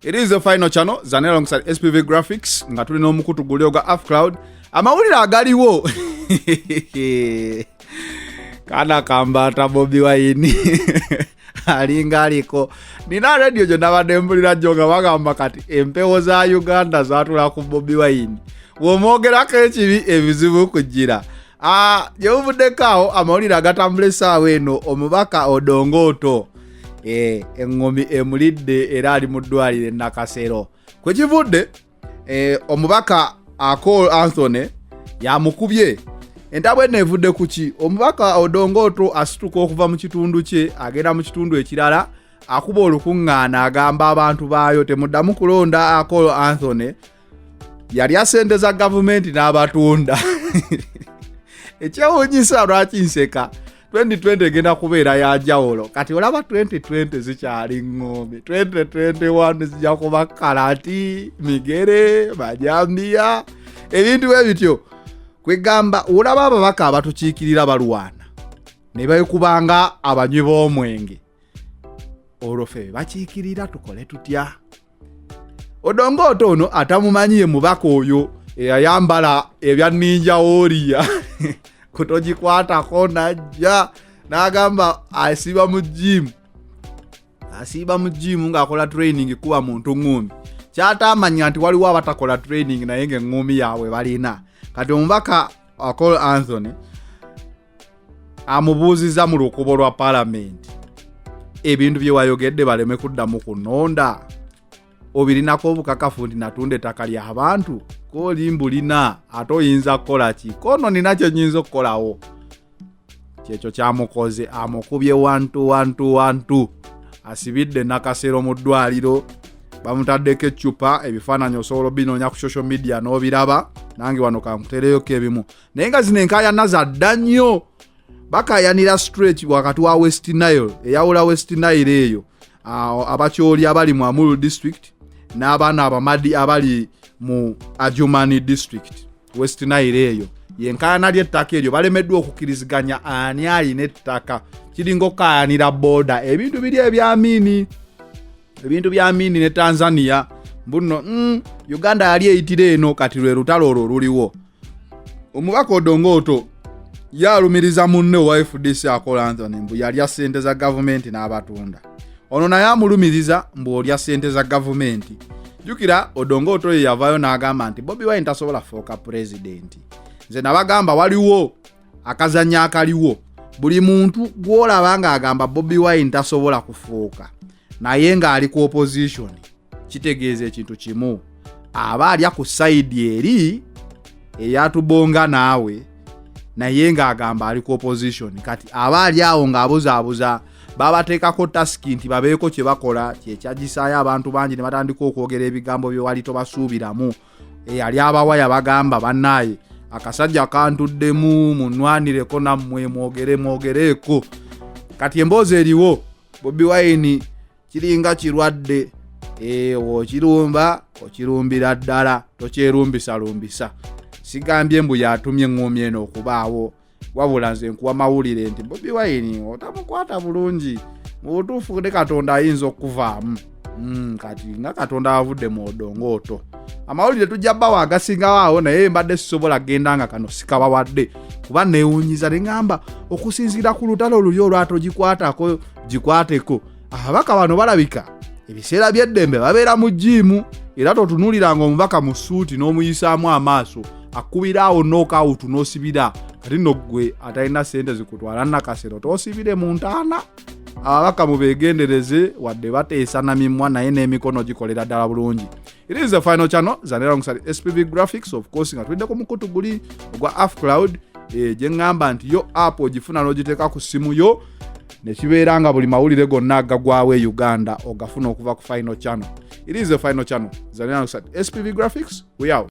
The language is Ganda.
It is the final channel Zane alongside SPV Graphics nga tulina omukutu guli ogwa Afcloud. Amawulire agaliwo kana kambata Bobi Wine alinga aliko nina radio gye nabadde mpulira jjo nga bagamba kati empewo za Uganda zatula ku Bobi Wine, bw'omwogerako ekibi ebizibu kujjira. Ah, gye buvuddeko awo amawulire agatambula essaawa eno, omubaka Odonga Otto eŋŋomi emulidde era ali mu ddwaliro e Nakasero. Kwe kivudde omubaka Akol Anthony yamukubye entabwe eno. Evudde ku ki? Omubaka Odonga Otto asituka okuva mu kitundu kye agenda mu kitundu ekirala, akuba olukuŋŋaana, agamba abantu baayo temuddamu kulonda Akol Anthony, yalya sente za gavumenti n'abatunda. Ekyewuunyisa lwaki nseka, 2020 egenda kubeera yanjawulo. Kati olaba 2020 zikyali ŋŋoomi, 2021 zijja kuba kalati, migere, majambiya, ebintu bwe bityo. Kwegamba olaba ababaka abatukiikirira balwana ne beekubanga abanywi b'omwenge, olwo ffe bakiikirira tukole tutya? Odonga Otto ono atamumanyi ye mubaka oyo eyayambala ebya Ninja Warrior kutogikwatako, najja n'agamba asiiba mu gym, asiiba mu gym ng'akola training kuba muntu ŋŋumi. Kyatamanya nti waliwo abatakola training naye ng'eŋŋumi yaabwe balina. Kati omubaka Akol Anthony amubuuziza mu lukubo lwa palamenti, ebintu bye wayogedde baleme kuddamu kunonda, obirinako obukakafu nti natunda ettaka ly'abantu? Kooli mbulina, ate oyinza kukola ki? Kono nina kye nyinza okukolawo. Kyekyo kyamukoze, amukubye 1 1 1 2, asibidde Nakasero mu ddwaliro, bamutaddeko eccupa. Ebifaananyi osobola obinoonya ku social media n'obiraba, nange wano kankutereyoko ebimu. Naye nga zino enkaayana zadda nnyo, bakayanira stretch wakati wa West Nile, eyawula West Nile eyo, Abakyoli abali mu Amuru District n'abaana Abamadi abali mu Adjumani District. West Nile eyo yenkaayana ly'ettaka eryo, balemeddwa okukkiriziganya ani alina ettaka. Kiringa okukayanira border, ebintu biri ebyamiini, ebintu bya Amini ne Tanzania mbuno, Uganda yali eyitira eno. Kati lwe lutalo olwo oluliwo. Omubaka Odonga Otto yalumiriza munne owa FDC Akol Anthony mbu yalya ssente za gavumenti n'abatunda. Ono naye amulumiriza mbu olya ssente za gavumenti. Jjukira Odonga Otto ye yavaayo n'agamba nti Bobi Wine tasobola fuuka pulezidenti. Nze nabagamba waliwo akazannyo akaliwo, buli muntu gw'olaba ng'agamba Bobi Wine tasobola kufuuka naye ng'ali ku opposition, kitegeeza ekintu kimu, aba alya ku side eri eyatubonga naawe, naye ng'agamba ali ku opposition. Kati aba ali awo ng'abuzaabuza. Babateekako task nti babeeko kye bakola, kyekyagisaayo abantu bangi ne batandika okwogera ebigambo bye wali tobasuubiramu. Eyali abawa yabagamba, bannaaye akasajja kantuddemu, munwanireko nammwe, mwogere mwogereeko. Kati emboozi eriwo, Bobi Wine kiringa kirwadde, okirumba okirumbira ddala, tokyerumbisa-lumbisa. Sigambye mbu yatumye eŋŋumi eno okubaawo, wabula nze nkuwa mawulire nti Bobi Wine otamukwata bulungi, mu butuufu ne Katonda ayinza okuvaamu. Kati nga Katonda avudde mu Odonga Otto, amawulire tujja bbawo agasingawo awo, naye mbadde sisobola genda nga kano sikabawadde, kuba neewunyiza ne ŋŋamba okusinziira ku lutalo luli olwatogikwatako gikwateko, ababaka bano balabika ebiseera by'eddembe babeera mu gym. Era totunuuliranga omubaka mu suuti n'omuyisaamu amaaso, akubira awo knockout n'osibira. Kati nno ggwe atalina ssente zikutwala Nakasero, toosibire mu ntaana. Ababaka mubeegendereze, wadde bateesa na mimwa naye n'emikono gikolera ddala bulungi. It is the final channel Zane alongside SPV Graphics, of course nga tulidde ku mukutu guli ogwa Afcloud, gye ŋŋamba nti yo app ogifuna n'ogiteeka ku ssimu yo nekibeera nga buli mawulire gonna agagwawo e Uganda ogafuna okuva ku final channel. It is the final channel Zane alongside SPV Graphics. We out.